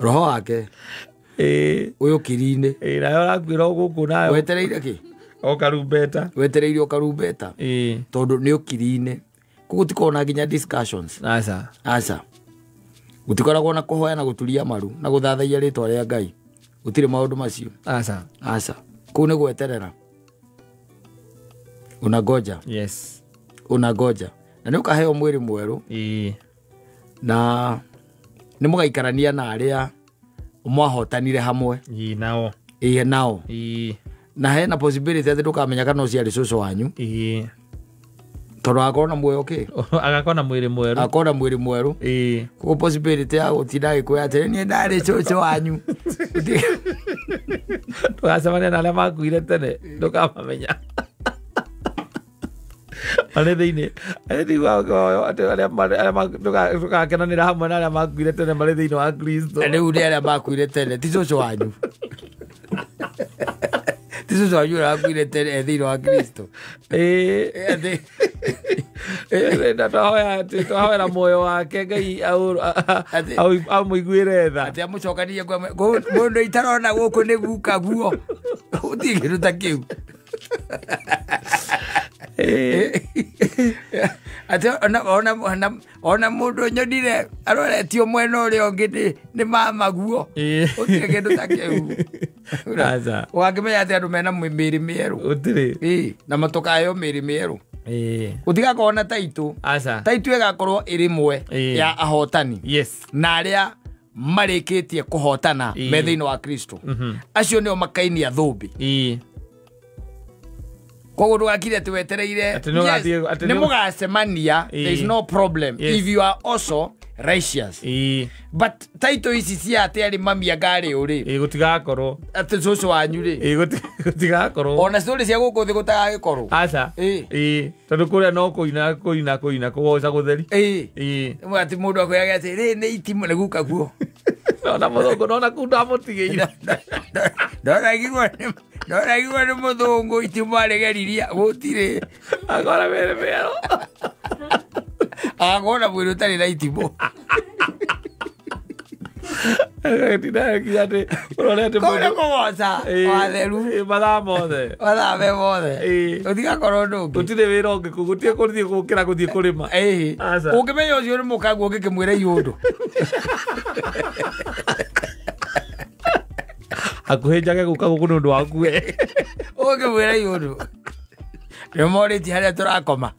Roho wake ũyũ kiri-inĩ. Nayo ũrakuĩra o gũkũ nayo. Wetereire kĩ? O karumbeta. Wetereire o karumbeta. Tondũ nĩ ũkiri-inĩ. Koguo gũtikoragwo na nginya discussions. Aca. Aca. Gũtikoragwo na kũhoya na gũturia maru na gũthathaiya rĩtwa rĩa Ngai. Gũtirĩ maũndũ macio. Aca. Aca. Kũu nĩ gweterera. Unangoja. Yes. Unangoja. Na nĩ ũkaheo mwĩrĩ mwerũ. Na nĩ mũgaikarania na arĩa mwahotanire hamwe. Nao. Nao. Na hena possibility atĩ ndũkamenya kana ũcio arĩ cũcũ wanyu. Tondũ agakorwo na muoyo kĩ? Agakorwo na mwĩrĩ mwerũ. Agakorwo na mwĩrĩ mwerũ. Koguo possibility ya gũtinda agĩkwĩra atĩrĩ niĩ ndarĩ cũcũ wanyu. Ndũgacemania na arĩa makuire tene, ndũkamamenya. Marĩ thĩinĩ, atĩ arĩa ndũgakenanĩra hamwe na arĩa makuire tene marĩ thĩinĩ wa Kristo. Rĩu nĩ arĩa makuire tene, ti cũcũ wanyu. Ti cũcũ wanyu ũrĩa wakuire tene e thĩinĩ wa Kristo. Twahoera muoyo wake Ngai amũiguĩre tha. Atĩ amũcokanie mũndũ itarona gũkũ nĩ guka guo. Gũtirĩ kĩndũ ta kĩu. Atĩ ona mũndũ nyonire aroretio mwena ũrĩa ũngĩ nĩ mama guo. Gũtirĩ kĩndũ ta kĩu. Ũgakĩmenya atĩ andũ mena mĩĩrĩ mĩerũ. Gũtirĩ. Na matũkaheo mĩĩrĩ mĩerũ. Gũtigakorwo na taitũ. Taitũ ĩgakorwo ĩrĩ ĩmwe ya ahotani. Na arĩa marĩkĩtie kũhotana me thĩinĩ wa Kristo. Acio nĩo makainia thũmbĩ. Koguo ndũgakire atĩ wetereire. Nĩ mũgacemania, there is no problem if you are also righteous. But taitũ ici cia atĩ arĩ mami anga arĩ ũ rĩ, gũtigakorwo atĩ cũcũ wanyu rĩ, gũtigakorwo. Ona story cia gũkũ thĩ gũtagagĩkorwo. Aca. Tondũ kũrĩa no kũina kũina kũina kũgoca gũtheri. Atĩ mũndũ akwĩraga atĩ rĩ nĩ itimũ nĩ guka guo. Nona mũthũngũ, nona kuu ndamũtigĩire. Ndoragirwo nĩ mũthũngũ itimũ arĩgeririe gũtirĩ. Akora mĩĩrĩ mĩerũ. Agakorwo na mwĩrĩ ũtarĩ na itimũ. Kũu nĩ kũgoca watheru. Mathaa mothe. Mathaa me mothe. Gũtigakorwo ũndũ ũngĩ. Gũtirĩ wĩra ũngĩ kũu, gũtirĩ gũthiĩ gũkĩra gũthiĩ kũrĩma. Ũngĩmenya ũcio nĩ mũkaguo ũngĩkĩmwĩra iũndũ. Hakuhĩ njage gũka gũkũ nĩ ũndũ waku we. Ũngĩmwĩra iũndũ. Nĩ morĩtie harĩa tũrakoma.